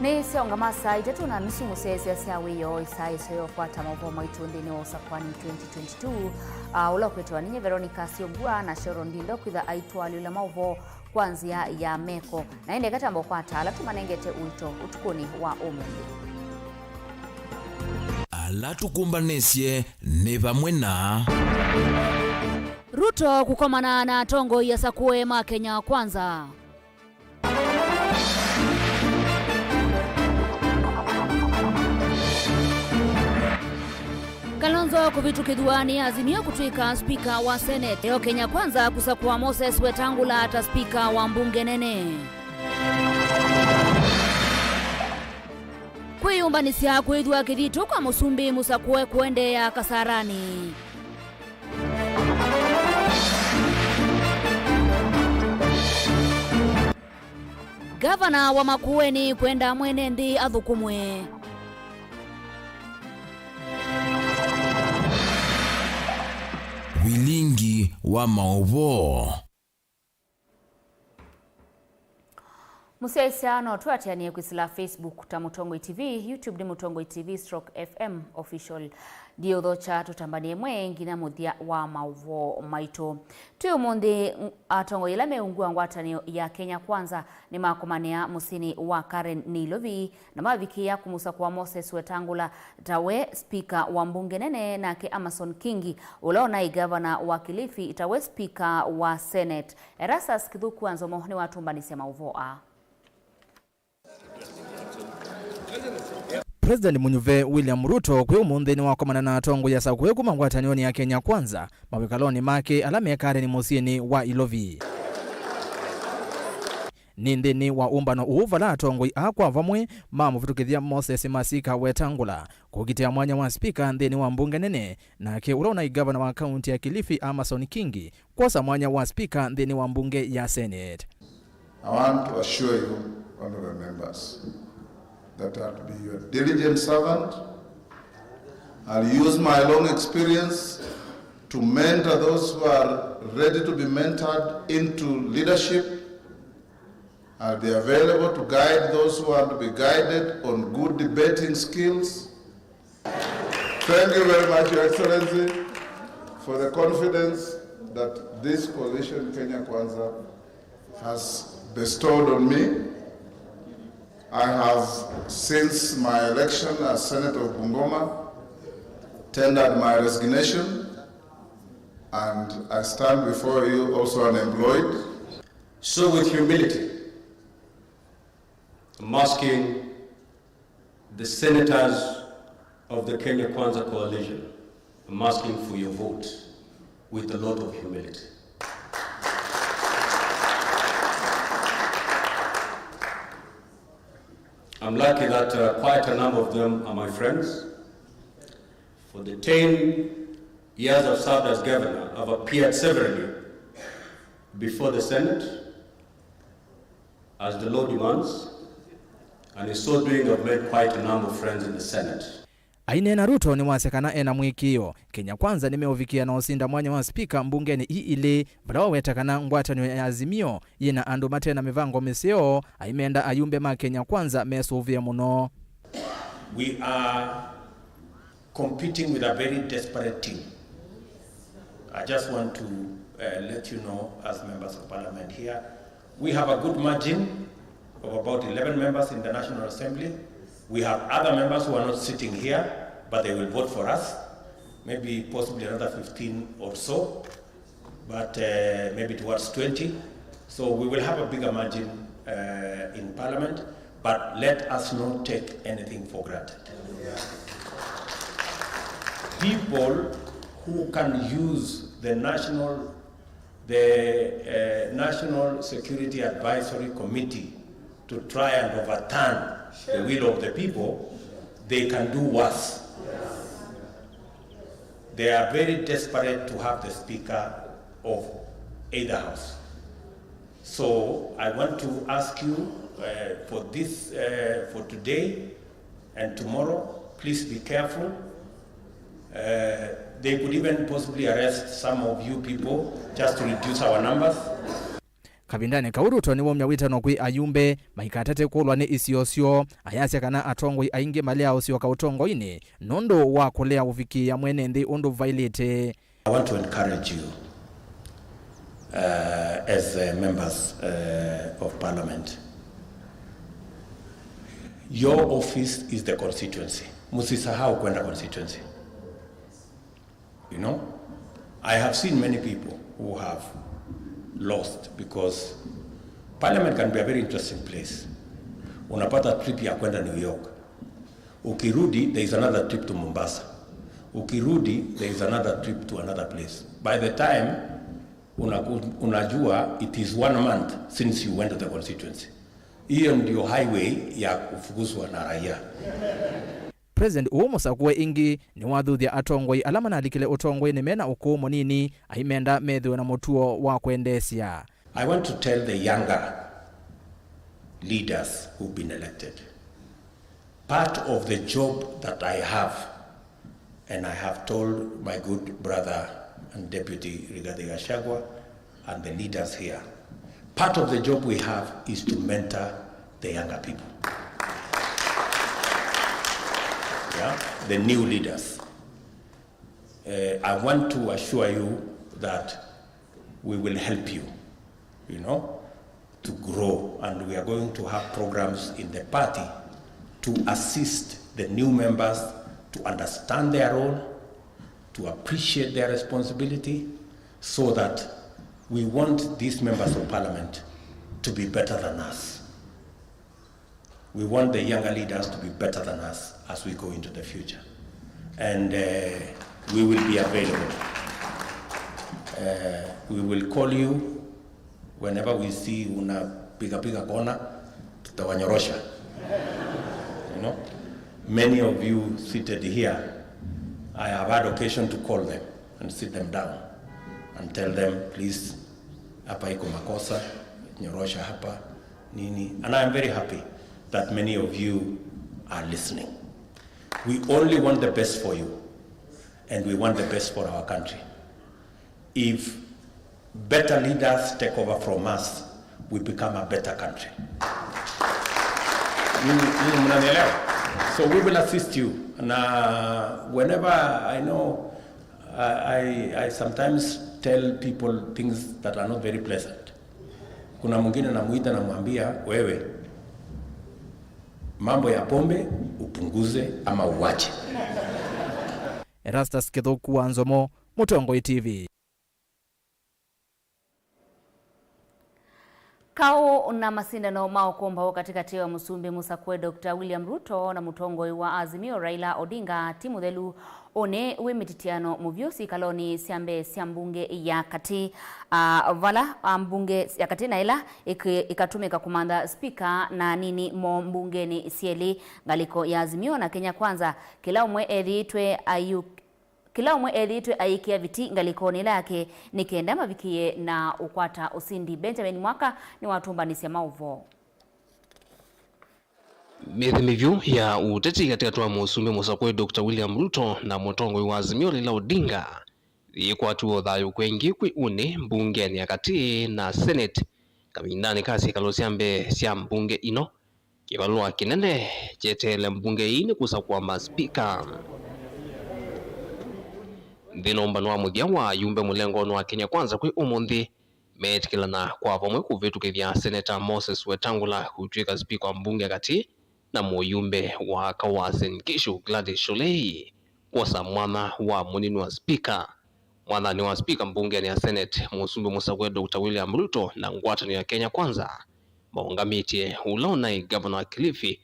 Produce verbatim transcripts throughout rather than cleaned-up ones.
Nĩ syaũngama saa itatũ na nusu mũsyaĩĩsya sya wĩoo, ĩsaa ĩseo ya ũkwata maũvoo maitũ nthĩnĩ wa Ũsakwani twenty twenty-two, ah, ũla ũkwĩtwa Ninye Veronica Syũmbua na Sharon Ndindo kwĩtha aitũalyũla maũvoo kwa nzĩa ya meko. Na ĩndĩ katamba ũkwata ala tũmanengete ũito ũtukũnĩ wa ũmũnthĩ. Ala tũkũmbanĩsye nĩ vamwe na Ruto kũkomana na atongoi asakũe ma Kenya Kwanza. Kalonzo kũvĩtũkĩthw'a nĩ Azimio kũtw'ĩka spika wa Senate. Eo Kenya Kwanza kũsakũa Moses Wetangula ta spika wa mbunge nene. Kwĩyũmbanĩsya kwĩthw'a kĩthitũ kwa mũsumbĩ mũsakũe kũendeea Kasarani. Ngavana wa Makueni kwenda mwene nthĩ athũkũmwe. Vilingi wa maũvoo. Mũsyaĩĩsya no tũatĩanĩe kwĩsĩla Facebook ta Mũtongoi T V, YouTube nĩ Mũtongoi T V stroke F M Official. Ndiũthokya tũtambanĩe ĩmwe nginya mũthya wa maũvoo maitũ. Twĩ ũmũnthĩ, ng-, atongoi ala meũngua ngwatanĩo ya Kenya Kwanza nĩmakomanĩa mũsyĩnĩ wa Karen Nairobi na mavikĩĩa kũmũsakũa Moses Wetangula tawe spika wa mbunge nene, nake Amason Kingi, ũla ũnaĩ ngavana wa Kilifi, tawe spika wa Senate. Erastus Kĩthũku wa Nzomo nĩwatũmbanĩsya maũvoo aa. President mũnyuve William Ruto kwĩ ũmũnthĩ nĩwakomana na atongoi asakũe kuma ngwatanĩonĩ ya Kenya Kwanza mawĩkalonĩ make ala me Karen mũsyĩnĩ wa Ilovi. Nĩ nthĩnĩ wa ũmbano ũũ vala atongoi aa kwa vamwe mamũvĩtũkĩthya Moses Masika Wetangula kũkitĩa mwanya wa spika nthĩnĩ wa mbunge nene, nake ũla ũnaĩ ngavana wa kaunti ya Kilifi Amason Kingi kwosa mwanya wa spika nthĩnĩ wa mbunge ya Senate. I want to assure you, honorable members, that I'll be your diligent servant. I'll use my long experience to mentor those who are ready to be mentored into leadership. I'll be available to guide those who want to be guided on good debating skills. Thank you very much, Your Excellency, for the confidence that this coalition, Kenya Kwanza, has bestowed on me. I have, since my election as Senator of Bungoma, tendered my resignation, and I stand before you also unemployed. So with humility, I'm asking the senators of the Kenya Kwanza Coalition, I'm asking for your vote with a lot of humility. I'm lucky that, uh, quite a number of them are my friends. For the ten years I've served as governor, I've appeared severally before the Senate as the law demands, and in so doing I've made quite a number of friends in the Senate. Aineena, Ruto nĩwasya kana ena mũĩkĩĩo Kenya Kwanza nĩmeũvikĩa na ũsinda mwanya wa spika mbungenĩ ii ilĩ, vala waweta kana ngwatanĩo ya Azimio yĩna andũ mate na mĩvango mĩseo, aimenda ayumbe ma Kenya Kwanza mesũvĩe mũno. We are competing with a very desperate team. I just want to, uh, let you know, as members of parliament here, we have a good margin of about eleven members in the National Assembly. We have other members who are not sitting here, but they will vote for us, maybe possibly another fifteen or so. But, uh, maybe towards twenty. So we will have a bigger margin, uh, in parliament, but let us not take anything for granted. People who can use the national, the, uh, National Security Advisory Committee to try and overturn the will of the people, they can do worse. They are very desperate to have the Speaker of either House. So I want to ask you, uh, for this, uh, for today and tomorrow, please be careful. Uh, they could even possibly arrest some of you people just to reduce our numbers. Kavindanĩ kau, Ruto nĩwaumya wĩtano kwĩ ayumbe maikatate kũlwa nĩ isio syoo, ayasya kana atongoi aingĩ malea ũsyoka ũtongoinĩ nũndũ wa kũlea ũvikĩĩa mwene nthĩ ũndũ vailĩte. I want to encourage you, uh, as, uh, members, uh, of parliament. Your office is the constituency. Msisahau kwenda constituency. You know, I have seen many people who have lost because parliament can be a very interesting place. Unapata trip ya kwenda New York. Ukirudi, there is another trip to Mombasa. Ukirudi, there is another trip to another place. By the time unaku-, unajua, it is one month since you went to the constituency. Hiyo ndio highway ya kufukuzwa na raia. President ũũ mũsakũe ĩngĩ nĩwathuthya atongoi ala manalikile ũtongoinĩ mena ũkũũ mũnini, aimenda methĩwe na mũtuo wa kwendeesya. I want to tell the younger leaders who've been elected, part of the job that I have, and I have told my good brother and Deputy Rigathi Gachagua and the leaders here, part of the job we have is to mentor the younger people. Yeah, the new leaders. Uh, I want to assure you that we will help you, you know, to grow, and we are going to have programs in the party to assist the new members to understand their role, to appreciate their responsibility, so that we want these members of parliament to be better than us. We want the younger leaders to be better than us as we go into the future. And, uh, we will be available. Uh, we will call you whenever we see unapiga piga kona, tutawanyorosha. You know, many of you seated here, I have had occasion to call them and sit them down and tell them, "Please, hapa iko makosa, nyorosha hapa, nini." And I am very happy that many of you are listening. We only want the best for you, and we want the best for our country. If better leaders take over from us, we become a better country. Nyinyi, nyinyi mnanielewa? So we will assist you. Na whenever I know, I, I, I sometimes tell people things that are not very pleasant. Kuna mwingine namuita, namwambia, "Wewe, mambo ya pombe upunguze ama uache." Erastus Kithuku wa Nzomo, Mũtongoi T V. Kaũ na masindano ma ũkombaũ katĩkatĩ wa mũsumbĩ mũsakũe Doctor William Ruto na mũtongoi wa Azimio Raila Odinga ti mũthelu. Ũnĩ wĩ mĩtitiano mũvyũ sikalonĩ sya mbee sya mbunge ya katĩ, a, vala, a, mbunge ya katĩ na ĩla ĩkĩ-, ĩkatũmĩka kũmantha spika na anini moo mbungenĩ syelĩ. Ngalĩko ya Azimio na Kenya Kwanza, kĩla ũmwe ethĩĩtwe ayũ-, kĩla ũmwe ethĩĩtwe ayĩkĩa viti ngalĩkonĩ ĩla yake nĩ kenda mavikĩe na ũkwata ũsindi. Benjamin Mwaka nĩwatũmbanĩsya maũvoo. Mĩthĩ mĩvyũ ya ũteti katĩkatĩ wa mũsumbĩ mũsakũe Doctor William Ruto na mũtongoi wa Azimio Raila Odinga yĩkwatiwe ũthayũ kwengĩ kwĩ ũnĩ mbungenĩ ya katĩ na Senate kavindanĩ ka syĩkalo sya mbee sya mbunge ino, kĩvalũa kĩnene kyeteele mbunge ii nĩ kũsakũa maspika. Nthĩnĩ wa ũmbano wa mũthya wa ayumbe mũlengonĩ wa Kenya Kwanza kwĩ ũmũnthĩ, meetĩkĩlana kwa vamwe kũvĩtũkĩthya Seneta Moses Wetangula kũtw'ĩka spika wa mbunge ya katĩ na mũyumbe wa aka wa Uasin Gishu Gladys Sholei kwosa mwanya wa mũnini wa spika. Mwathanĩ wa spika mbungenĩ ya Senate, mũsumbĩ mũsakũe Doctor William Ruto na ngwatanĩo ya Kenya Kwanza maũngamĩtye ũla ũnaĩ ngavana wa Kilifi,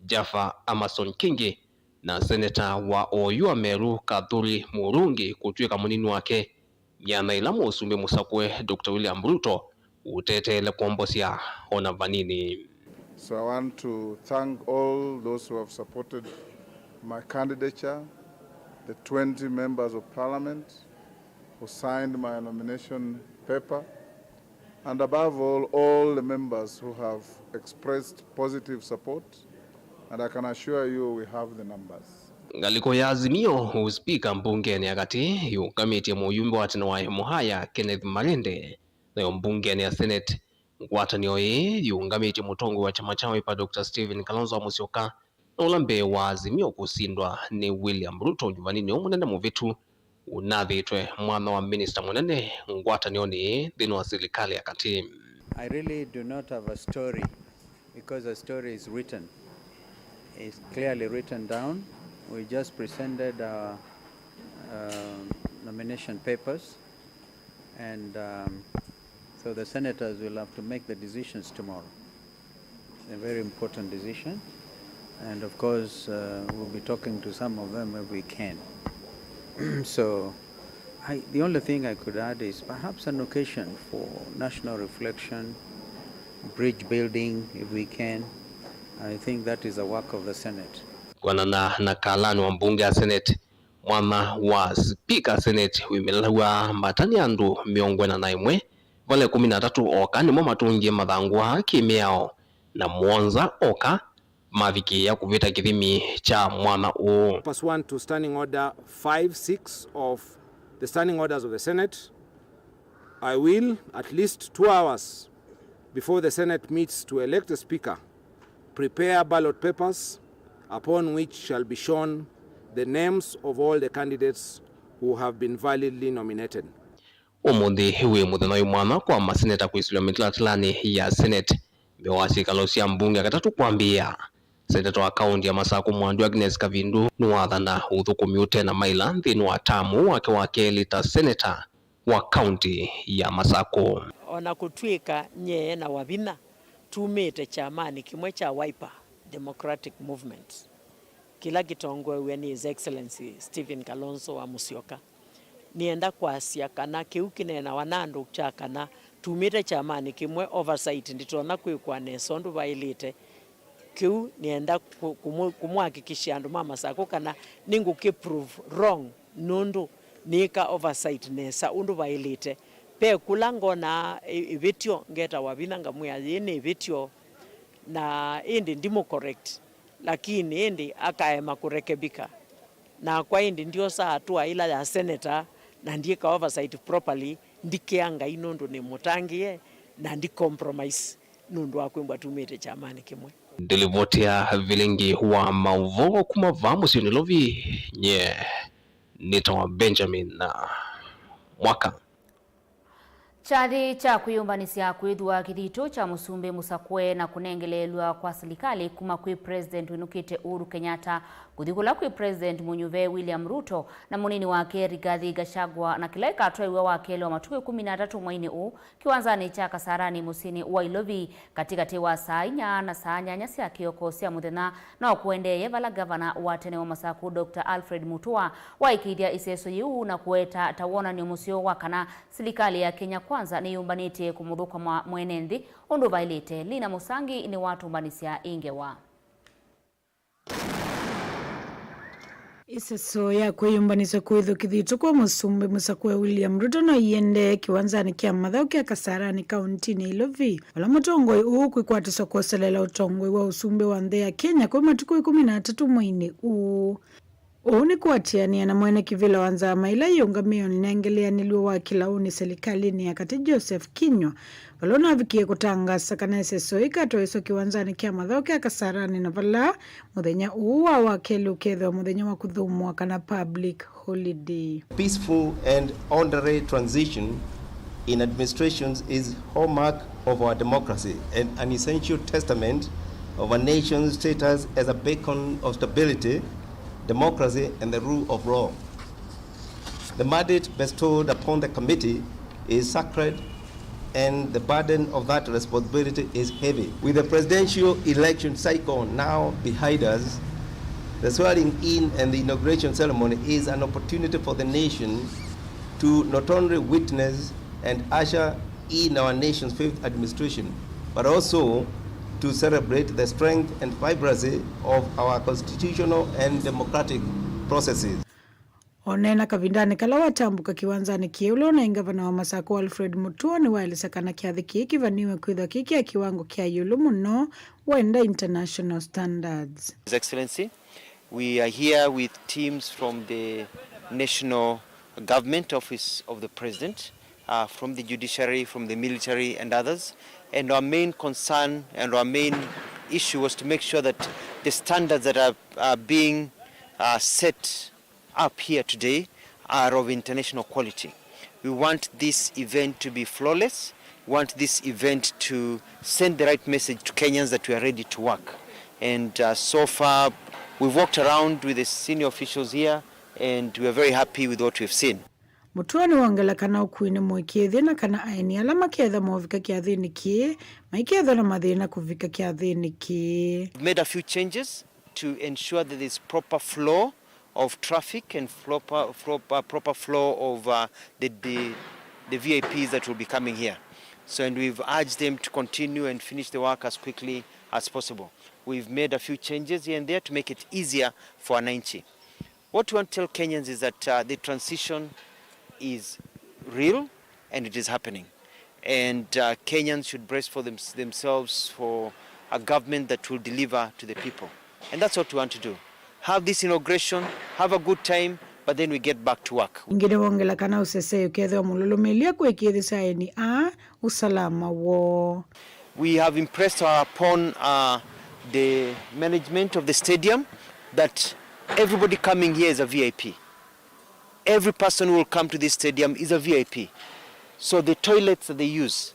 Jaffer Amason Kingi, na seneta wa oyu wa Meru, Kathuri Murungi, kũtw'ĩka mũnini wake, myanya ĩla mũsumbĩ mũsakũe Doctor William Ruto ũteteele kwombosya ona vanini. So I want to thank all those who have supported my candidature, the twenty members of parliament who signed my nomination paper, and above all, all the members who have expressed positive support, and I can assure you we have the numbers. Ngalĩko ya Azimio, ũspika mbungenĩ ya katĩ yũngamĩtye mũyumbe wa tene wa Emuhaya, Kenneth Marende, nayo mbungenĩ ya Senate, Ngwatanĩo ĩĩ yĩũngamĩtye mũtongoi wa kyama kya Wiper, Doctor Stephen Kalonzo Musyoka, na ũla mbee wa Azimio kũsindwa nĩ William Ruto nyuvaninĩ ũũ mũnene mũvĩtu, ũnathĩtwe mwana wa minista mũnene ngwatanĩonĩ ĩĩ nthĩnĩ wa silikalĩ ya katĩ. I really do not have a story because a story is written. It's clearly written down. We just presented our, uh, nomination papers, and, um, so the senators will have to make the decisions tomorrow. A very important decision. And of course, uh, we'll be talking to some of them if we can. So, I, the only thing I could add is perhaps an occasion for national reflection, bridge building, if we can. I think that is the work of the Senate. Kwanana na kalani wa mbunge ya Senate, mwana wa spika Senate wĩmĩlawa mbata nĩ andũ mĩongo ĩna na ĩmwe, vala ĩkũmi na atatũ oka nĩmo matũngie mathangũ aa kĩ-mĩao, na mũonza oka mavikĩĩa kũvĩta kĩthimi kya mwana ũũ. Pursuant to Standing Order five six of the Standing Orders of the Senate, I will, at least two hours before the Senate meets to elect a speaker, prepare ballot papers upon which shall be shown the names of all the candidates who have been validly nominated. Ũmũnthĩ wĩ mũthenya wĩ mwanya kwa maseneta kwĩsĩlwa mĩtalatĩlanĩ ya Senate mbee wa syĩkalo sya mbunge katatũ kwambĩĩa. Seneta wa kaũnti ya Masakũ Mwandu Agnes Kavindu nĩwathana ũthũkũmi ũte na maila nthĩnĩ wa tamu wake wa kelĩ ta seneta wa kaũnti ya Masakũ. O na kũtw'ĩka nyie na Wavinya tumĩte kyamanĩ kĩmwe kya Wiper Democratic Movement, kĩla kĩtongoew'e nĩ His Excellency Stephen Kalonzo wa Musyoka, nĩenda kwasya kana kĩu kĩneenawa na andũ kya kana tumĩte kyamanĩ kĩmwe, oversight ndĩtonya kwĩkwa nesa ũndũ vaĩlĩte. Kĩu nĩenda kũ-, kũmũ-, kũmũhakikishia andũ ma Masakũ kana nĩngũkĩ prove wrong, nũndũ nĩĩka oversight nesa ũndũ vaĩlĩte. Ve kũla ngonaa ĩ-, ĩvĩtyo, ngeta Wavinya ngamwĩa, "Yĩĩ nĩ ĩvĩtyo," na ĩndĩ ndimũ correct, lakini ĩndĩ akaema kũrekebika. Nakwa ĩndĩ ndyosa hatua ĩla ya senator, na ndyĩka oversight properly, ndikĩa Ngai nũndũ nĩ mũtangĩĩe, na ndi compromise nũndũ wa kwĩmbwa tumĩte kyamanĩ kĩmwe. Ndĩlivoti ya vilingi wa maũvoo kuma vaa mũsyĩ Nairobi, nyie nĩtawa Benjamin Mwaka. Kyathĩ kya kwĩyũmbanĩsya kwĩthũa kĩthitũ kya Mũsumbĩ Mũsakũe na kũnengeleelw'a kwa silikalĩ kuma kwĩ President wĩnũkĩte Uhuru Kenyatta kũthi kũla kwĩ President mũnyuve William Ruto na mũnini wake Rigathi Gachagua, na kĩla ĩkatwaĩw'a wakelĩ wa matukũ ĩkũmi na atatũ mweinĩ ũũ kĩwanzanĩ kya Kasarani mũsyĩnĩ wa Ilovi katĩkatĩ wa saa inya na saa nyanya sya kĩoko sya mũthenya. No kũendeeye vala ngavana wa tene wa Masakũ, Doctor Alfred Mutua, waĩkĩĩthya ĩseso yĩu na kũweta ta wonany'o mũseo wa kana silikalĩ ya Kenya Kwanza nĩyũmbanĩtye kũmũthũkũma mwene nthĩ ũndũ vaĩlĩte. Lina Mũsangi nĩwatũmbanĩsya ĩ ngewa. Ĩseso ya kwĩyũmbanĩsya kũĩthũa kĩthitũ kwa Mũsumbĩ Mũsakũe William Ruto no iendee kĩwanzanĩ kya mathaũ kya Kasarani kaũntinĩ ya Ilovi, vala mũtongoi ũũ kwĩkwatĩswa kwoselela ũtongoi wa ũsumbĩ wa nthĩ ya Kenya kwĩ matukũ ĩkũmi na atatũ mweinĩ ũũ. Ũũ nĩ kũatĩanĩa na mwene kĩvĩla wa nzama ĩla yĩũngamĩe ũnengeleanĩlw'e wa kĩlaũnĩ silikalĩnĩ ya katĩ, Joseph Kinyua, vala ũnavikie kũtangaasa kana ĩseso ĩkatwaĩswa kĩwanzanĩ kya mathaũ kya Kasarani, na vala mũthenya ũũ wa wakelĩ ũkethĩwa mũthenya wa kũthũmũa kana public holiday. Peaceful and orderly transition in administrations is hallmark of our democracy and an essential testament of a nation's status as a beacon of stability, democracy, and the rule of law. The mandate bestowed upon the committee is sacred, and the burden of that responsibility is heavy. With the presidential election cycle now behind us, the swearing-in and the inauguration ceremony is an opportunity for the nation to not only witness and usher in our nation's fifth administration, but also to celebrate the strength and vibrancy of our constitutional and democratic processes. Oneena kavindanĩ kala watambũka kĩwanzanĩ kĩĩ, ũla ũnaĩ ngavana wa Masakũ Alfred Mutua nĩwaelesya kana kyathĩ kĩĩ kĩvanĩĩwe kwĩthwa kĩ kya kĩwango kya ĩũlũ mũno, waenda international standards. His Excellency, we are here with teams from the National Government Office of the President, uh, from the judiciary, from the military and others, And our main concern and our main issue was to make sure that the standards that are, are being, uh, set up here today are of international quality. We want this event to be flawless. We want this event to send the right message to Kenyans that we are ready to work. And, uh, so far, we've walked around with the senior officials here, and we are very happy with what we've seen. Mũtuo nĩwongela kana ũkui nĩ mũĩkĩĩthye na kana aeni ala maketha movika kĩathĩnĩ kĩĩ maikethwa na mathĩna kũvika kĩathĩnĩ kĩĩ. We've made a few changes to ensure that there's proper flow of traffic and proper, proper, proper flow of, uh, the, the, the V I Ps that will be coming here. So, and we've urged them to continue and finish the work as quickly as possible. We've made a few changes here and there to make it easier for wananchi. What we want to tell Kenyans is that, uh, the transition is real and it is happening. And, uh, Kenyans should brace for them, themselves for a government that will deliver to the people. And that's what we want to do. Have this inauguration, have a good time, but then we get back to work. Ĩngĩ nĩwongela kana ũsesei ũkethĩwa mũlũlũmĩlye kũĩkĩĩthĩsya aeni aa ũsalama woo. We have impressed upon, uh, the management of the stadium that everybody coming here is a V I P. Every person who will come to this stadium is a V I P. So the toilets that they use,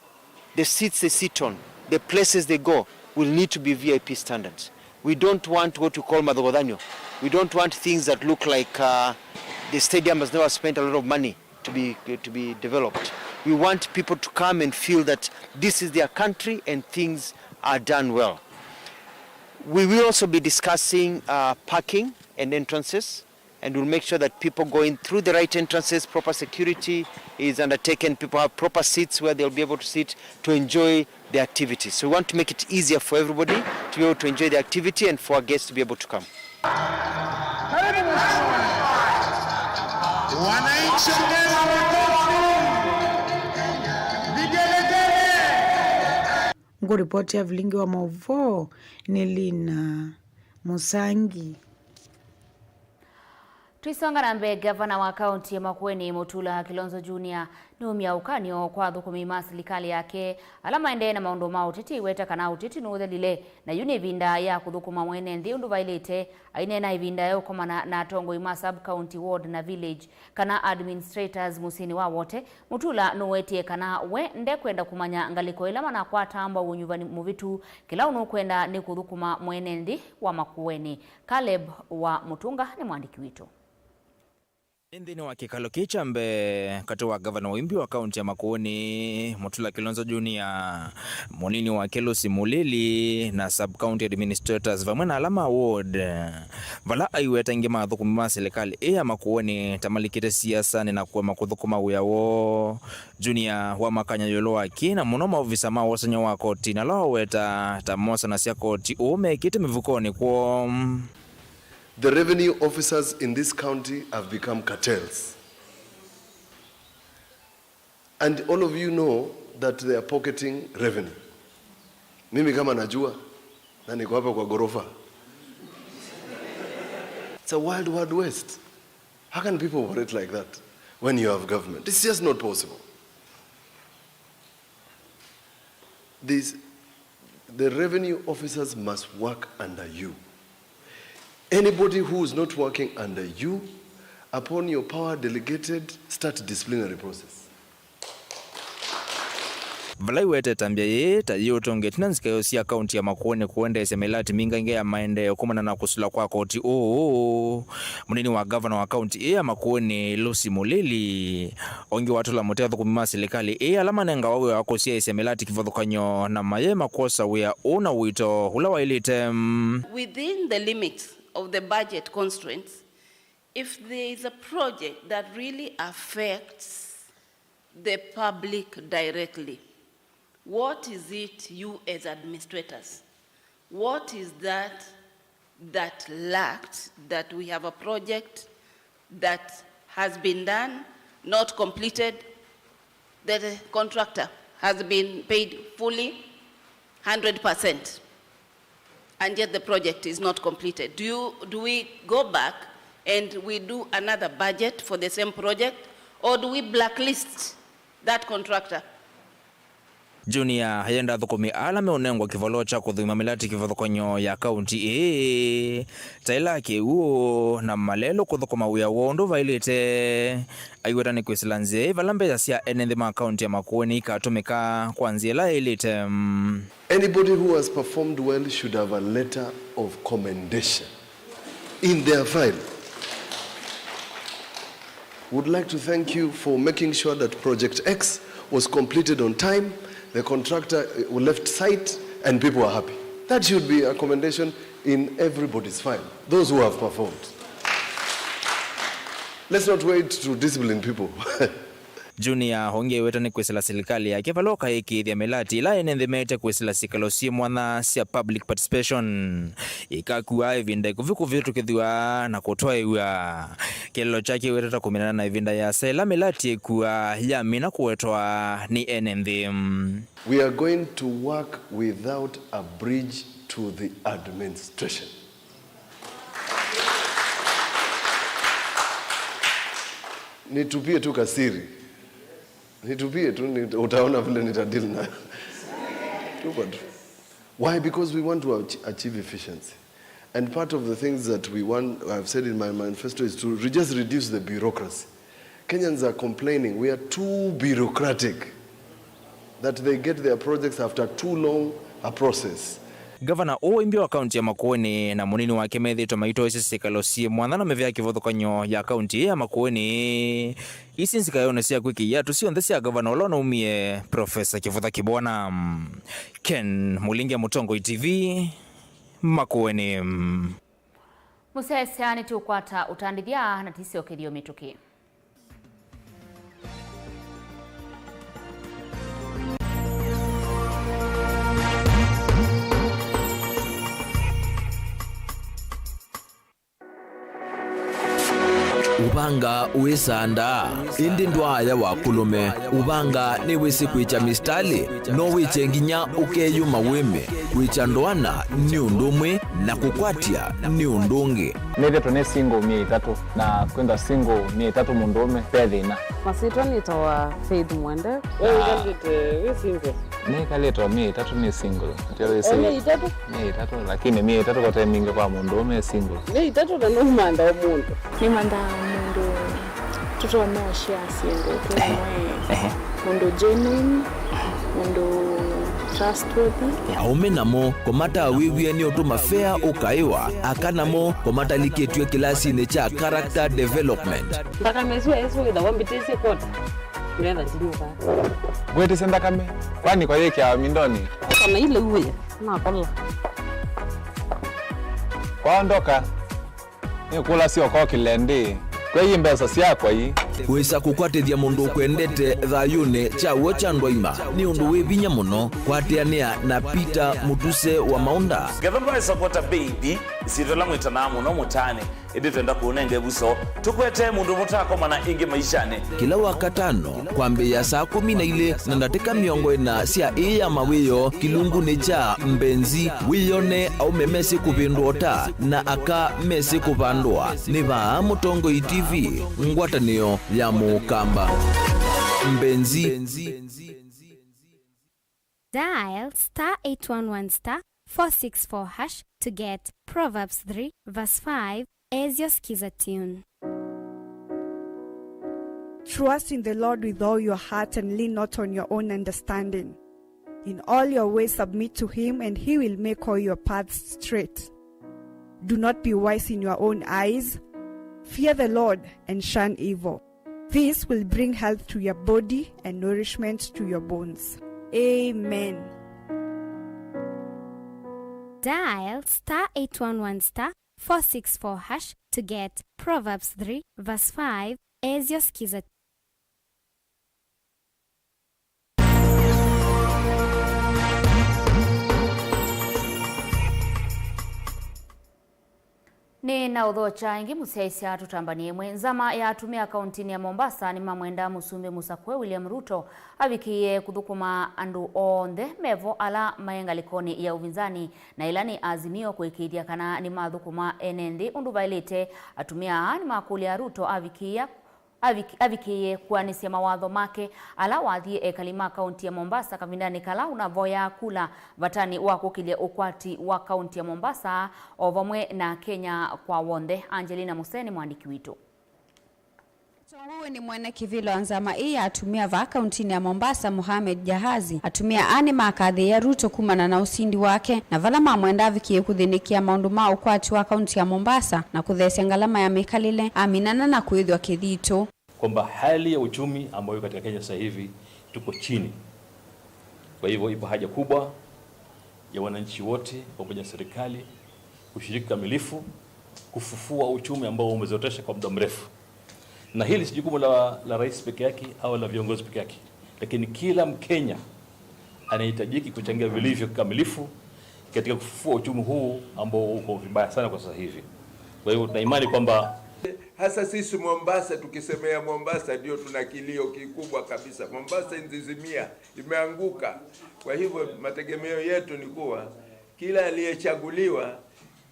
the seats they sit on, the places they go will need to be V I P standards. We don't want what we call mathogothanio. We don't want things that look like, uh, the stadium has never spent a lot of money to be, to be developed. We want people to come and feel that this is their country and things are done well. We will also be discussing, uh, parking and entrances, and we'll make sure that people go in through the right entrances, proper security is undertaken, people have proper seats where they'll be able to sit to enjoy the activities. So we want to make it easier for everybody to be able to enjoy the activity and for our guests to be able to come. Karibu mheshimiwa. Wananchi ongeza makofi. Vigelegele. Ngũ ripoti ya vilingi wa mauvoo nĩ Lina Mũsangi. Tũisonga na mbee, ngavana wa kaunti ya Makueni, Mutula Kilonzo Junior, nĩumya ũkany'o kwa athũkũmi ma silikalĩ yake ala maendee na maũndũ ma ũteti, aiweta kana ũteti nũũthelile, na yu nĩ ĩvinda ya kũthũkũma mwene nthĩ ũndũ vaĩlĩte. Aineena ĩvinda ya ũkomana na atongoi ma sub-county, ward na village, kana administrators mũsyĩnĩ wa Wote, Mutula nũwetie kana we ndekwenda kũmanya ngalĩko ĩla manakwataa mbau ũnyuvani mũvĩtu, kĩla ũnũkwenda nĩ kũthũkũma mwene nthĩ wa Makueni. Caleb wa Mũtũnga nĩ mwandĩki witũ. Nthĩnĩ wa kĩkalo kĩĩ kya mbee katĩ wa ngavana wa wimbi wa kaunti ya Makueni, Mutula Kilonzo Junior, mũnini wake Lucy Mulili, na sub-county administrators vamwe na ala ma ward, vala aiweta aingĩ ma athũkũmi ma silikalĩ ĩĩ ya Makueni ta malikĩte siasanĩ na kũema kũthũkũma wĩa woo. Junior wamakany'a ĩũlũ wa kĩ na mũno maovisa ma wosany'a wa koti na ala waweta ta mosanasya koti ũũ mekĩte mĩvukonĩ kwoo. The revenue officers in this county have become cartels. And all of you know that they are pocketing revenue. Mimi kama najua, na niko hapa kwa ghorofa. It's a wild, wild west. How can people operate like that when you have government? It's just not possible. This, the revenue officers must work under you. Anybody who is not working under you, upon your power delegated, start disciplinary process. Vala iwetete mbĩa yĩĩ ta yĩũtongetw'e na nzikayo sya kaunti ya Makueni kũendeesya mĩlatĩ mingangĩ ya maendeeo kumana na kũsũla kwa koti ũũ, mũnini wa ngavana wa kaunti ĩĩ ya Makueni, Lucy Mulili, ongi watũla mũtĩ athũkũmi ma silikalĩ ĩĩ ala manengawa wĩa wa kũsyaĩĩsya mĩlatĩ kĩvathũkany'o na mayĩema kwosa wĩa ũũ na ũito ũla waĩlĩte. Within the limits of the budget constraints, if there is a project that really affects the public directly, what is it you as administrators, what is that that lacked, that we have a project that has been done, not completed, the contractor has been paid fully, hundred percent, and yet the project is not completed? Do you, do we go back and we do another budget for the same project, or do we blacklist that contractor? Junior ayenda athũkũmi ala meũnengwa kĩvalũa kya kũthũima mĩlatĩ kĩvathũkany'o ya kaunti ĩĩ, ta ĩla kĩw'ũ na malelũ kũthũkũma wĩa woo ũndũ vaĩlĩte. Aiweta nĩ kwĩsĩla nzĩa ĩ vala mbesa sya ene nthĩ ma kaunti ya Makueni ikatũmĩka kwa nzĩa ĩla yaĩlĩte. Anybody who has performed well should have a letter of commendation in their file. Would like to thank you for making sure that Project X was completed on time, the contractor, uh, left site, and people are happy. That should be a commendation in everybody's file, those who have performed. Let's not wait to discipline people. Junior ũngĩ aiweta nĩ kwĩsĩla silikalĩ yake vala ũkaĩkĩĩthya mĩlatĩ ĩla ene nthĩ meete kwĩsĩla syĩkalo syĩ mwanya sya public participation ikakuaa ĩvinda ĩkuvĩ kũvĩtũkĩthw'a na kũtwaĩw'a. Kĩeleelo kyake aiweta ta kũminana na ĩvinda yĩasa ĩla mĩlatĩ ĩkuaa yamina kũwetwa nĩ ene nthĩ. We are going to work without a bridge to the administration. Nitupie tu kasiri. Nitupie tu, nit-, utaona vile nitadeal nayo. Tuko tu. Why? Because we want to ach-, achieve efficiency. And part of the things that we want, I've said in my manifesto, is to re-, just reduce the bureaucracy. Kenyans are complaining we are too bureaucratic, that they get their projects after too long a process. Gavana ũũ ĩmbya wa kaunti ya Makueni na mũnini wake methĩĩtwe maitoesya syĩkalo syĩ mwanya na mĩvĩa kĩvathũkany'o ya kaunti ĩĩ ya Makueni. Isi nzikayonĩ sya kwĩkĩĩa ĩatũ syonthe sya gavana ũla ũnaumie, Profesa Kĩvũtha Kĩbwana. Ken Mũlinge, Mũtongoi T V, Makueni. Mũsyaĩĩsya nĩtũkwata ũtandĩthya na tĩsyokethyo mĩtũkĩ. Ũvanga wĩsaa ndaa, ĩndĩ ndwaaya wa kũlũme. Ũvanga nĩwĩsĩ kwĩkya mĩsitalĩ, no wĩkye nginya ũkeyũma wĩme. Kwĩkya ndoana nĩ ũndũ ũmwe na kũkwatya nĩ ũndũ ũngĩ. Nĩthĩtwe nĩ single myei ĩtatũ, na kwĩthwa single myei ĩtatũ mũndũũme ve thĩna. Masyĩtwa nĩtawa Faith Mwende. We wĩkalĩte wĩ single? Nĩkalĩte o myei ĩtatũ nĩ single. Atĩ wĩsĩ o myei ĩtatũ? Myei ĩtatũ, lakini myei ĩtatũ kote mingĩ kwa mũndũũme e single. Myei ĩtatũ na nũmantha o mũndũ. Nĩmanthaa mũndũ tũtonya ũshare syĩndũ twĩ hamwe. Ehe. Mũndũ genuine, mũndũ trustworthy. Aũme namo kũmatawĩw'e nĩ ũtũma fea ũkaĩwa, aka namo kũmatalikĩtw'e kĩlasinĩ kya character development. Nthakame ĩsu yaĩsĩ wĩthawa mbĩtĩsye kwota, ngetha ndinyuka. Ngwĩtĩsye nthakame, kwani kwa yĩkĩawa mindonĩ? Kana ile uwe, nakola. Kwaondoka. Nĩkũlasya ũkokĩle ndĩ, kwei mbesa syakwa ii? Kwĩsa kũkwatĩthya mũndũ ũkwendete thayũnĩ kya w'o kya ndwaima nĩ ũndũ wĩ vinya mũno. Kwatĩanĩa na Peter Mũtuse wa Maũnda. Ngetha ndwaĩsa kwata baby, ĩsyĩtwa ĩla mwĩtanaa mũno mũtaanĩ, ĩndĩ twenda kũũnenga ĩvuso, tũkwetee mũndũ mũtaakomana ĩngĩ maishanĩ. Kĩla Wakatano, kwambĩĩa saa kũmi na ilĩ na ndatĩka mĩongo ĩna sya ĩĩ ya mawĩoo kĩlungunĩ kya Mbenzi, wĩyone aũme mesĩ kũvĩndũa ũta na aka mesĩ kũvandũa. Nĩ vaa Mũtongoi T V, ngwatanĩo ya Mũkamba. Mbenzi. Dial star eight one one star four six four hash to get Proverbs three verse five as your Skiza tune. Trust in the Lord with all your heart and lean not on your own understanding. In all your ways submit to him, and he will make all your paths straight. Do not be wise in your own eyes. Fear the Lord and shun evil. This will bring health to your body and nourishment to your bones. Amen. Dial star eight one one star four six four hash to get Proverbs three verse five as your Skiza. Nĩ na ũthokya ĩngĩ mũsyaĩĩsya tũtambanie ĩmwe. Nzama ya atumĩa kauntinĩ ya Mombasa nĩmamwenda Mũsumbĩ mũsakũe William Ruto avikĩĩe kũthũkũma andũ onthe mevo ala maĩ ngalĩkonĩ ya ũvinzani, na ĩla nĩ Azimio, kũĩkĩĩthya kana nĩmathũkũma ene nthĩ ũndũ vaĩlĩte. Atumĩa aa nĩmakũlya Ruto avikĩĩa avik-, avikĩĩe kũanĩsya mawatho make ala wathi ekali ma kaunti ya Mombasa kavindanĩ kala ũnavoyaa kula vatanĩ wa kũkĩlya ũkwati wa kaunti ya Mombasa o vamwe na Kenya kwa w'onthe. Angelina Musee nĩ mwandĩki witũ. Mũtongoi nĩ mwene kĩvĩlo wa nzama ĩĩ ya atumĩa vaa kauntinĩ ya Mombasa, Mohamed Jahazi. Atumĩa aa nĩmakathĩĩa Ruto kumana na ũsindi wake, na vala mamwenda avikĩe kũthĩnĩkĩa maũndũ ma ũkwati wa kaunti ya Mombasa na kũtheesya ngalama ya mĩkalĩle, aminana na kũĩthw'a kĩthitũ. Kwamba hali ya uchumi ambayo katika Kenya sasa hivi tuko chini. Kwa hivyo ipo haja kubwa ya wananchi wote pamoja na serikali kushiriki kikamilifu kufufua uchumi ambao umezorotesha kwa muda mrefu. Na hili si jukumu la, la rais peke yake au la viongozi peke yake, lakini kila Mkenya anahitajiki kuchangia vilivyo kikamilifu katika kufufua uchumi huu ambao uko vibaya sana kwa sasa hivi. Kwa hivyo tuna imani kwamba Hasa sisi Mombasa, tukisemea Mombasa ndio tuna kilio kikubwa kabisa. Mombasa inzizimia, imeanguka. Kwa hivyo mategemeo yetu ni kuwa kila aliyechaguliwa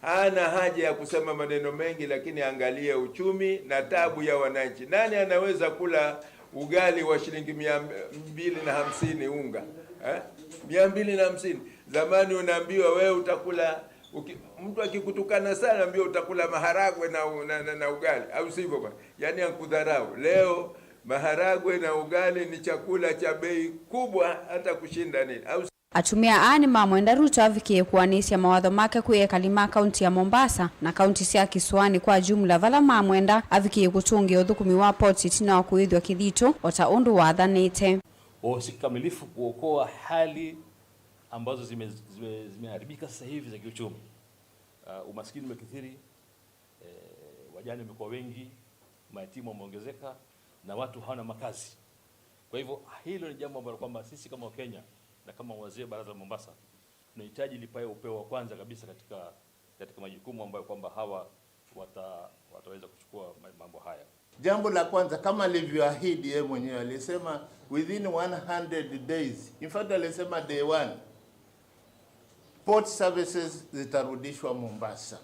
hana haja ya kusema maneno mengi, lakini angalie uchumi na tabu ya wananchi. Nani anaweza kula ugali wa shilingi mia mbili na hamsini unga? Eh? Mia mbili na hamsini. Zamani unaambiwa wewe utakula, uki-, mtu akikutukana sana, ambia utakula maharagwe na, na, na, na ugali, au sivyo bwana? Yaani ankudharau. Leo maharagwe na ugali ni chakula cha bei kubwa hata kushinda nini, au Atumĩa aa nĩmamwenda Ruto avikĩe kũanĩsya mawatho make kwĩ ekali ma kaunti ya Mombasa na kaunti sya kĩsũanĩ kwa jumla, vala mamwenda avikĩe kũtũngĩa ũthũkũmi wa port ĩtina wa kũĩthw'a kĩthitũ o ta ũndũ wathanĩte. Wahusike kikamilifu kuokoa hali ambazo zime-, zime-, zimeharibika sasa hivi za kiuchumi. Uh, umaskini umekithiri, eh, wajane wamekuwa wengi, mayatima wameongezeka, na watu hawana makazi. Kwa hivyo, hilo ni jambo ambalo kwamba sisi kama Wakenya na kama wazee wa baraza la Mombasa, tunahitaji lipae upeo wa kwanza kabisa katika, katika majukumu ambayo kwamba hawa wata-, wataweza kuchukua ma-, mambo haya. Jambo la kwanza, kama alivyoahidi yeye mwenyewe, alisema within one hundred days. In fact, alisema day one, port services zitarudishwa Mombasa.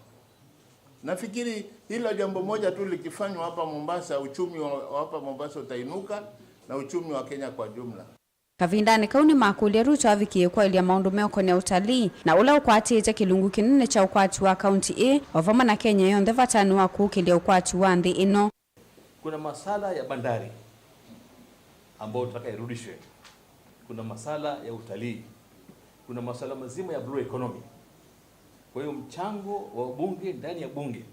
Nafikiri hilo jambo moja tu likifanywa hapa Mombasa, uchumi wa, wa hapa Mombasa utainuka na uchumi wa Kenya kwa jumla. Kavindanĩ kau nĩmakũlya Ruto avikĩe kwaĩlya maũndũ meũkonea ũtalii, na ũla ũkwatĩte kĩlungu kĩnene kya ũkwati wa kaunti ĩĩ, o vamwe na Kenya yonthe, vatanĩ wa kũũkĩlya ũkwati wa nthĩ ĩno. Kuna masala ya bandari ambayo tunataka irudishwe. Kuna masala ya utalii. Kuna masala mazima ya blue economy. Kwa hiyo mchango wa wabunge ndani ya bunge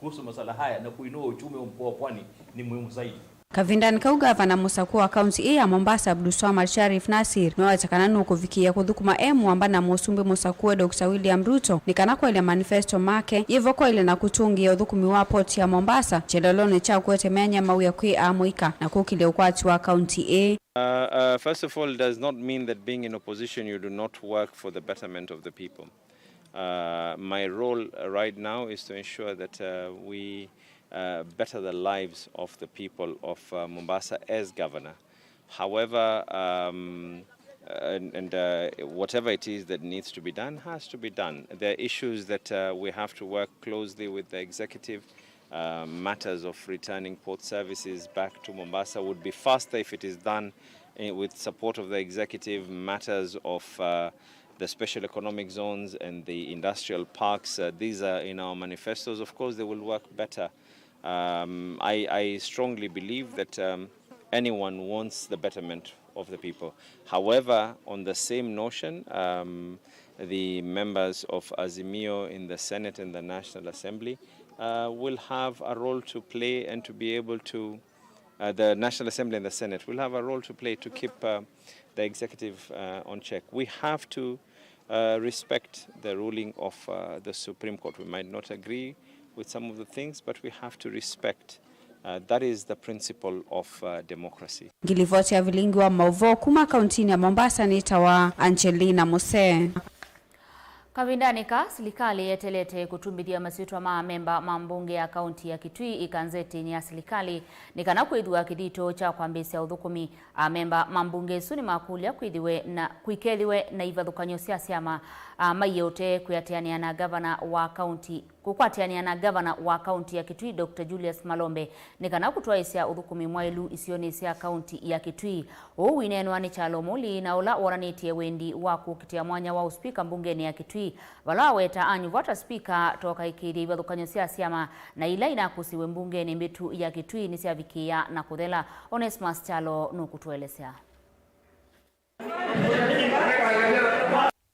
kuhusu masala haya na kuinua uchumi wa mkoa wa Pwani ni muhimu zaidi. Kavindanĩ kau, ngavana mũsakũe wa kaunti ĩĩ ya Mombasa, Abdulswamad Sharif Nassir, nĩwaweta kana nũkũvikĩĩa kũthũkũma e mũamba na mũsumbĩ mũsakũe Doctor William Ruto nĩ kana kwaĩlya manifesto make, yĩvo kwaĩlya na kũtũngĩĩa ũthũkũmi wa port ya Mombasa, kyelelonĩ kya kũete myanya mawĩa kwĩ amũika na kũkĩlya ũkwati wa kaunti ĩĩ. Uh, uh, first of all, it does not mean that being in opposition you do not work for the betterment of the people. Uh, my role, uh, right now is to ensure that, uh, we, uh, better the lives of the people of, uh, Mombasa as governor. However, um, and, and, uh, whatever it is that needs to be done has to be done. There are issues that, uh, we have to work closely with the executive. Uh, matters of returning port services back to Mombasa would be faster if it is done, eh, with support of the executive. Matters of, uh, the special economic zones and the industrial parks, uh, these are in our manifestos. Of course, they will work better. Um, I, I strongly believe that, um, anyone wants the betterment of the people. However, on the same notion, um, the members of Azimio in the Senate and the National Assembly, uh, will have a role to play and to be able to, uh, the National Assembly and the Senate will have a role to play to keep, uh, the executive, uh, on check. We have to, uh, respect the ruling of, uh, the Supreme Court. We might not agree with some of the things, but we have to respect, uh, that is the principle of, uh, democracy. Ngilivoti ya vilingi wa maũvoo kuma kauntinĩ ya Mombasa nĩtawa Angelina Musee. Kavindanĩ kaa, silikalĩ yeteelete kũtumbĩthya masyĩtwa ma amemba ma mbunge ya kaunti ya Kitui ikanzetinĩ ya silikalĩ nĩ kana kwĩthĩwa kĩthito kya kwambĩĩsya ũthũkũmi. Amemba ma mbunge ĩsu nĩmakũlya kwĩthĩwe na, kwĩkethĩwe na ivathũkany'o sya syama, a, maiye ũtee kwĩatĩanĩa na ngavana wa kaunti kũkwatĩanĩa na ngavana wa kaunti ya Kitui, Doctor Julius Malombe, nĩ kana kũtwaĩĩsya ũthũkũmi mwaĩlu isionĩ sya kaunti ya Kitui. Ũu wĩneenwa nĩ Kyalo Muli, na ũla wonanĩtye wendi wa kũkitĩa mwanya wa ũspika mbungenĩ ya Kitui, vala waweta anyuva ta spika toka ĩkĩĩthya ivathũkany'o sya syama na ila inakũsiwe mbungenĩ mbĩtu ya Kitui nĩsyavikĩĩa na kũthela. Onesmus Kyalo nũkũtũelesya.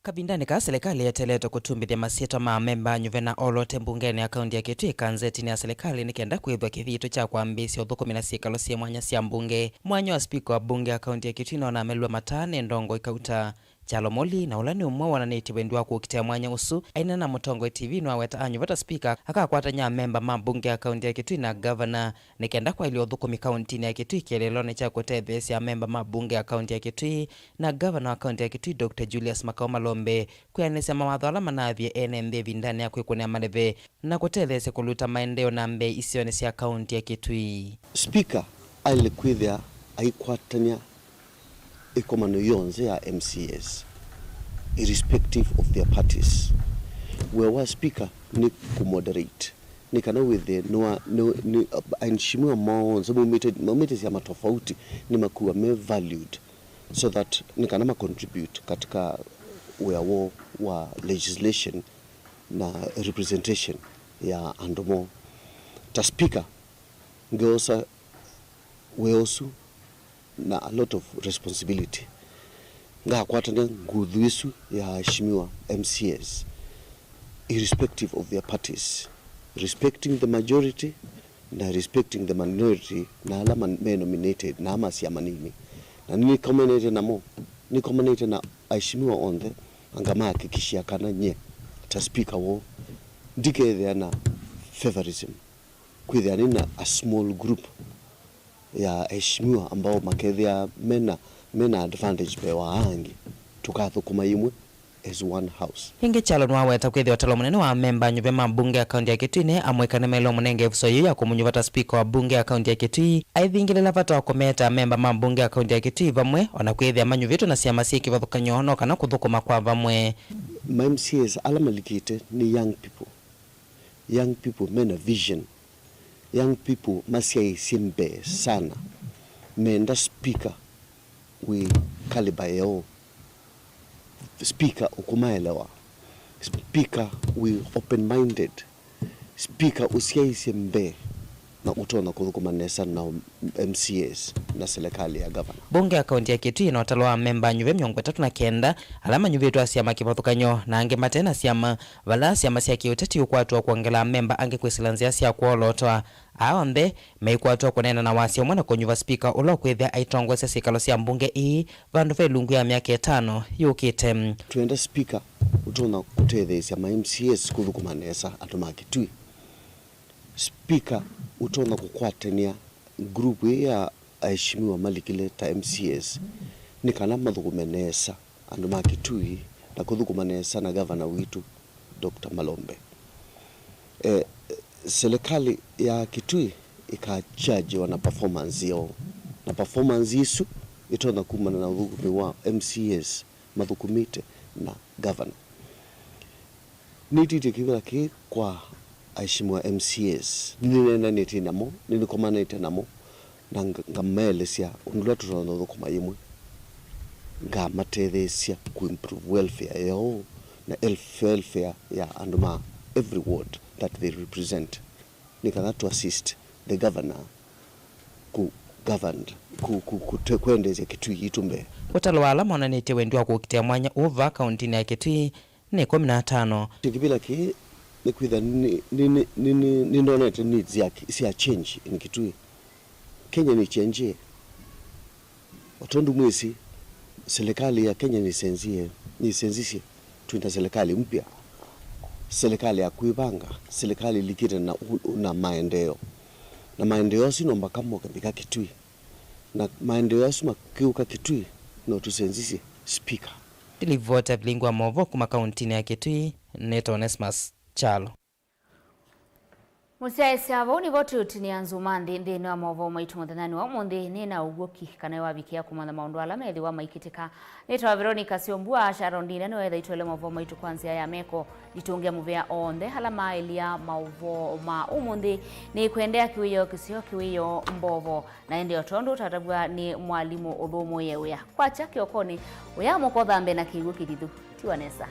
Kavindanĩ kaa, silikalĩ yeteelete kũtumbĩthya masyĩtwa ma amemba anyuve na olote mbungenĩ ya kaunti ya Kitui kanzetinĩ ya silikalĩ nĩ kenda kwĩthwa kĩthitũ kya kwambĩĩsya ũthũkũmi na syĩkalo syĩ mwanya sya mbunge. Mwanya wa spika wa mbunge ya kaunti ya Kitui nĩwonamelw'a mataa nĩ ndongoi Kauta. Kyalo Muli, na ũla nĩ ũmwe wonanĩtye wendi wa kũkitĩa mwanya ũsu, aineena na Mũtongoi T V, nĩwaweta anyuva ta spika akakwatany'a amemba ma mbunge ya kaunti ya Kitui na ngavana nĩ kenda kwaĩlya ũthũkũmi kauntinĩ ya Kitui kĩeleelonĩ kya kũtetheesya amemba ma mbunge ya kaunti ya Kitui na ngavana wa kaunti ya Kitui, Doctor Julius Makau Malombe, kwĩanĩsya mawatho ala manaavie ene nthĩ ĩvindanĩ ya kwĩkũnĩa maleve na kũtetheesya kũluta maendeeo na mbee isionĩ sya kaunti ya Kitui. Spika aĩle kwĩthĩa aikwatany'a ĩkomano yonthe ya M C As, irrespective of their parties. Wĩa wa spika nĩ kũmoderate, nĩ kana wĩthĩe nĩwa-, nĩ, nĩ, aheshimiwa monthe maumĩte, maumĩte syama tofauti nĩmakuwa me valued, so that nĩ kana macontribute katika wĩa woo wa legislation na representation ya andũ moo. Ta spika, ngeosa wĩa ũsu na a lot of responsibility. Ngakwatany'a nguthu ĩsu ya aheshimiwa M C As, irrespective of their parties, respecting the majority na respecting the minority, na ala man-, me nominated, na ala ma syama nini. Na nĩkomanĩte namo, nĩkomanĩte na aheshimiwa onthe, na ngamahakikishia kana nyie ta spika woo ndikethĩa na favorism. Kwĩthĩa nĩ na a small group ya aheshimiwa ambao makethĩa mena, mena advantage mbee wa angĩ, tũkathũkũma imwe as one house. Ĩngĩ, Kyalo nĩwaweta kwĩthĩwa ũtalo mũnene wa amemba anyuve ma mbunge ya kaunti ya Kitui nĩ amwe kana nĩmaĩle ũmũnenga ĩvuso yĩu ya kũmũnyuva ta spika wa mbunge ya kaunti ya Kitui, aivingĩlĩla vata wa kũmeta amemba ma mbunge ya kaunti ya Kitui vamwe, o na kwĩthĩa manyuvĩtwe na syama syĩ kĩvathũkany'o no kana kũthũkũma kwa vamwe. Ma M C As ala malikĩte nĩ young people. Young people mena vision. Young people masyaĩĩsye mbee sana. Menda spika wĩ caliber yoo. Spika ũkũmaelewa. Spika wĩ open-minded. Spika ũsyaĩĩsye mbee na ũtonya kũthũkũma nesa na M C As na silikalĩ ya ngavana. Mbunge ya kaunti ya Kitui ĩna ũtalo wa amemba anyuve mĩongo ĩtatũ na kenda ala manyuvĩtwe a syama kĩvathũkany'o na angĩ mate na syama, vala syama sya kĩũteti iũkwatwa kwongela amemba angĩ kwĩsĩla nzĩa sya kwolotwa. Aa onthe maikwatwa kũneena na wasya ũmwe na kũnyuva spika ũla ũkwĩthĩa aitongoesya syĩkalo sya mbunge ii vandũ va ĩlungu ya myaka ĩtano yũkĩte. Twĩenda spika ũtonya kũtetheesya ma M C As kũthũkũma nesa andũ ma Kitui. Spika ũtonya kũkwatany'a group ĩĩ ya aheshimiwa malikile ta M C As nĩ kana mathũkũme nesa andũ ma Kitui na kũthũkũma nesa na gavana witũ, Doctor Malombe. Eh, silikalĩ ya Kitui ĩkajudgewa na performance yoo, na performance ĩsu ĩtonya kumana na ũthũkũmi wa M C As mathũkũmĩte na gavana. Nĩtĩtye kĩvĩla kĩĩ kwa aheshimiwa M C As. Nĩneenanĩtye namo, nĩnĩkomanĩte namo, na nga-, ngamaelesya ũndũ ũla tũtonya ũthũkũma yĩmwe. Ngamatetheesya kũ improve welfare yoo na elf-, welfare ya andũ ma every ward that they represent, nĩ kana to assist the governor kũ govern, kũ, kũ, kũ, kwendeesya Kitui yitũ mbee. Ũtalo wa ala monanĩtye wendi wa kũkitĩa mwanya ũũ vaa kauntinĩ ya Kitui nĩ ĩkũmi na atano. Kĩvĩla kĩĩ nĩkwĩtha nĩ, nĩ, nĩ, nĩ, nĩ, nĩndonete needs ya, sya change in Kitui. Kenya nĩ change. O tondũ mwĩsĩ, silikalĩ ya Kenya nĩsenzie, nĩsenzisye, twĩ na silikalĩ mpya, silikalĩ ya kwĩvanga, silikalĩ ĩlikĩte na, na maendeeo. Na maendeeo asu no mbaka moke mbika Kitui. Na maendeeo asu makĩũka Kitui, no tũsenzisye spika. Ndilivota vilingi wa maũvoo kuma kauntinĩ ya Kitui, nĩtawa Onesmus Kyalo. Mũsyaĩĩsya, vau nĩvo tũũtinĩa nzuma nthĩ nthĩnĩ wa maũvoo maitũ mũthenyanĩ wa ũmũnthĩ. Nĩ na ũw'ũki kana wavikĩa kũmanya maũndũ ala methĩwa maikĩtĩka. Nĩtawa Veronica Syombua. Sharon Ndinda nĩwe ethaitwele maũvoo maitũ kwa nzĩa ya meko. Nditũngĩa mũvea onthe ala maaĩlya maũvoo ma ũmũnthĩ. Nĩkwendea kĩwĩoo kĩseo kĩwĩoo mbovo. Na ĩndĩ o tondũ ũtatavw'a nĩ mwalimũ ũthũmũĩe wĩa, kwakya kĩokonĩ, wĩa mũkothambe na kĩw'ũ kĩthithu. Tiwa nesa.